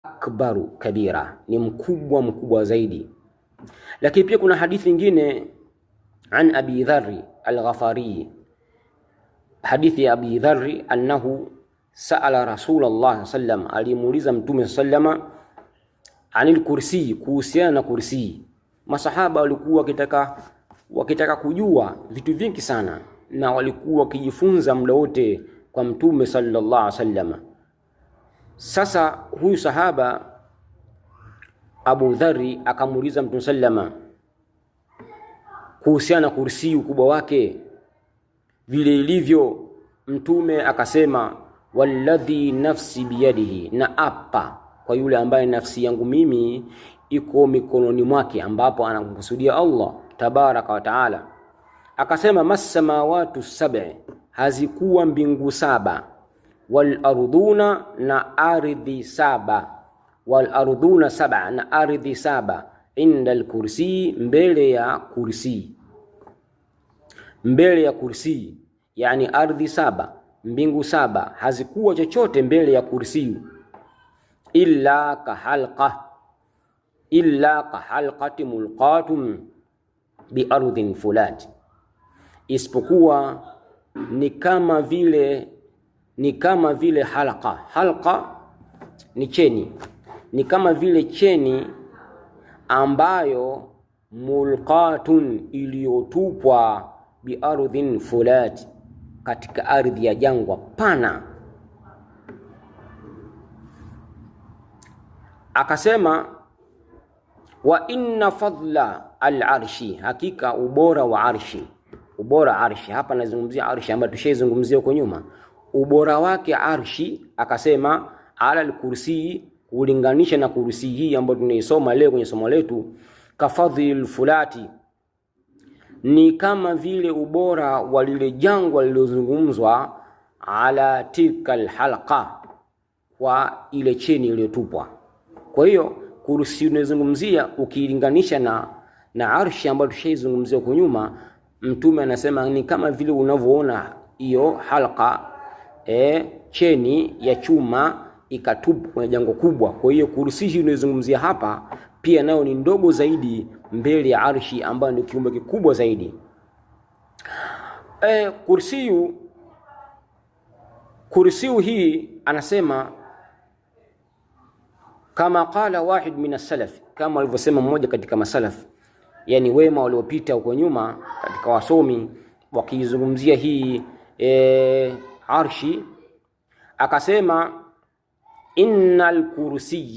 Akbaru kabira, ni mkubwa mkubwa zaidi. Lakini pia kuna hadithi nyingine an Abi Dharri al-Ghafari, hadithi ya Abi Dharri annahu saala Rasulullah sallam, alimuuliza Mtume sallama anil kursi, kuhusiana na kursi. Masahaba walikuwa wakitaka kujua vitu vingi sana, na walikuwa wakijifunza muda wote kwa Mtume sallallahu alaihi wasallam. Sasa huyu sahaba Abu Dharri akamuuliza Mtume sallama kuhusiana na kursi, ukubwa wake vile ilivyo. Mtume akasema, walladhi nafsi biyadihi, na apa kwa yule ambaye nafsi yangu mimi iko mikononi mwake, ambapo anakusudia Allah tabaraka wa taala. Akasema, massamawatu sab'i, hazikuwa mbingu saba, wal arduna, na ardhi saba, wal arduna sab'a, na ardhi saba, inda alkursi, mbele ya kursi, mbele ya kursi, yani ardhi saba mbingu saba hazikuwa chochote mbele ya kursiyu, illa kahalqa, illa kahalqati mulqatun biardhin fulat, isipokuwa ni kama vile, ni kama vile halqa. Halqa ni cheni, ni kama vile cheni ambayo mulqatun, iliyotupwa biardhin fulat, katika ardhi ya jangwa pana. Akasema wa inna fadla al-arshi, hakika ubora wa arshi, ubora arshi. Hapa nazungumzia arshi ambayo tushaizungumzia huko nyuma, ubora wake arshi. Akasema ala al-kursi, kulinganisha na kursi hii ambayo tunaisoma leo kwenye somo letu, kafadhil fulati, ni kama vile ubora wa lile jangwa lililozungumzwa, ala tilka alhalqa, kwa ile cheni iliyotupwa. Kwa hiyo kursi unayozungumzia ukilinganisha na arshi ambayo tushaizungumzia huko nyuma, Mtume anasema ni kama vile unavyoona hiyo halqa, cheni ya chuma ikatupwa kwenye jango kubwa. Kwa hiyo kursi hii unayozungumzia hapa pia nayo ni ndogo zaidi mbele ya arshi ambayo ni kiumbe kikubwa zaidi. Kursiyu hii anasema kama qala wahid min as-salaf, kama alivyosema mmoja katika masalaf, yani wema waliopita huko nyuma katika wasomi wakizungumzia hii arshi, akasema innal kursiy